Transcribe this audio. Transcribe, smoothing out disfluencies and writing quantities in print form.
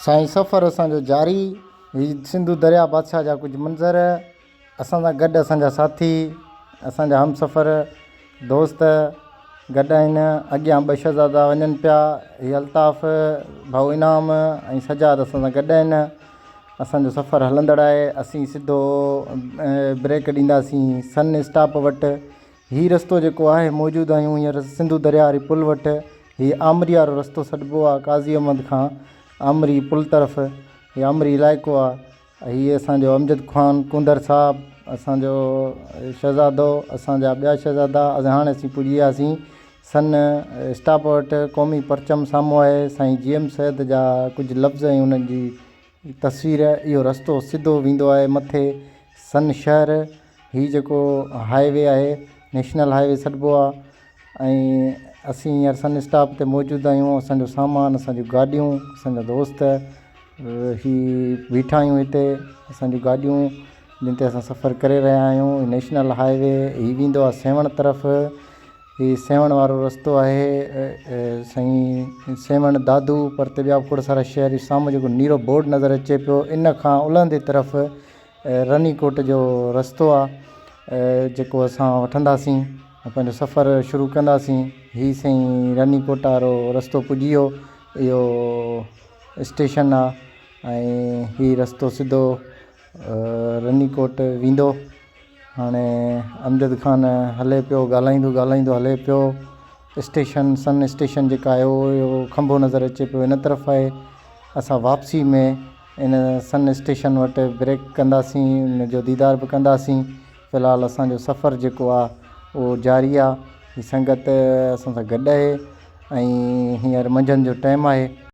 سائين سفر اسان جو جاري. هي سنڌو درياء بادشاهه جا ڪجهه منظر. اسان سان گڏ اسان جا ساٿي، اسان جا همسفر، دوست گڏ آهن. اڳيان ٻه شهزادا وڃن پيا. هي الطاف، ڀائو انعام ۽ سجاد اسان سان گڏ آهن. اسان جو سفر هلندڙ آهي. اسين سڌو بريڪ ڏينداسين سن اسٽاپ وٽ. هي رستو جيڪو آهي موجود آهيون هينئر سنڌو درياء واري پل وٽ. هي آمري وارو رستو سڏبو آهي قاضي احمد کان آمري پل طرف هي آمري علائقو آهي. هي اسان جو امجد خان ڪونڌر صاحب اسان جو شهزادو اسان جا ٻيا شهزادا هاڻي اسين پڄي وياسين سن اسٽاپ وٽ قومي پرچم سامهون آهي سائين جي ايم سيد جا ڪجهه لفظ ۽ انهن جي تصوير اهو رستو سڌو ويندو آهي مٿي سن شهر هي جيڪو هاء وي آهي نيشنل هاء وي سڏبو آهي ۽ اسين هينئر سن اسٽاپ تي موجود آهيون اسان جو سامان اسان جون گاڏيون اسان جا دوست هي بيٺا آهيون هتي اسان جون گاڏيون جن تي اسان سفر ڪري رهيا آهيون نيشنل هاء وي هي ويندو آهي سيوهڻ طرف هي سيوهڻ وارو رستو آهي سائين سيوهڻ دادو پرتي ٻيا به کوڙ سارا شهر سامهون جيڪو نيرو بورڊ نظر اچي پيو ان کان الهندي طرف رني ڪوٽ جو رستو آ جيڪو اسان وٺنداسين ۽ پنهنجو سفر شروع ڪنداسين هي سائين رني ڪوٽ وارو رستو پڄي ويو اهو اسٽيشن آ ۽ هي رستو سڌو رني ڪوٽ ويندو هاڻي امجد خان هلي پيو ڳالهائيندو ڳالهائيندو هلي پيو اسٽيشن سن اسٽيشن جيڪا آهي اهو کنڀو نظر اچي پيو هن طرف آهي اسان واپسي ۾ ان سن اسٽيشن وٽ بريڪ ڪنداسين ان جو ديدار به ڪنداسين في الحال اسان جو سفر جيڪو آ اهو جاري آ هي سنگت اسان سان گڏ آهي ۽ هينئر منجهند جو ٽائيم آهي.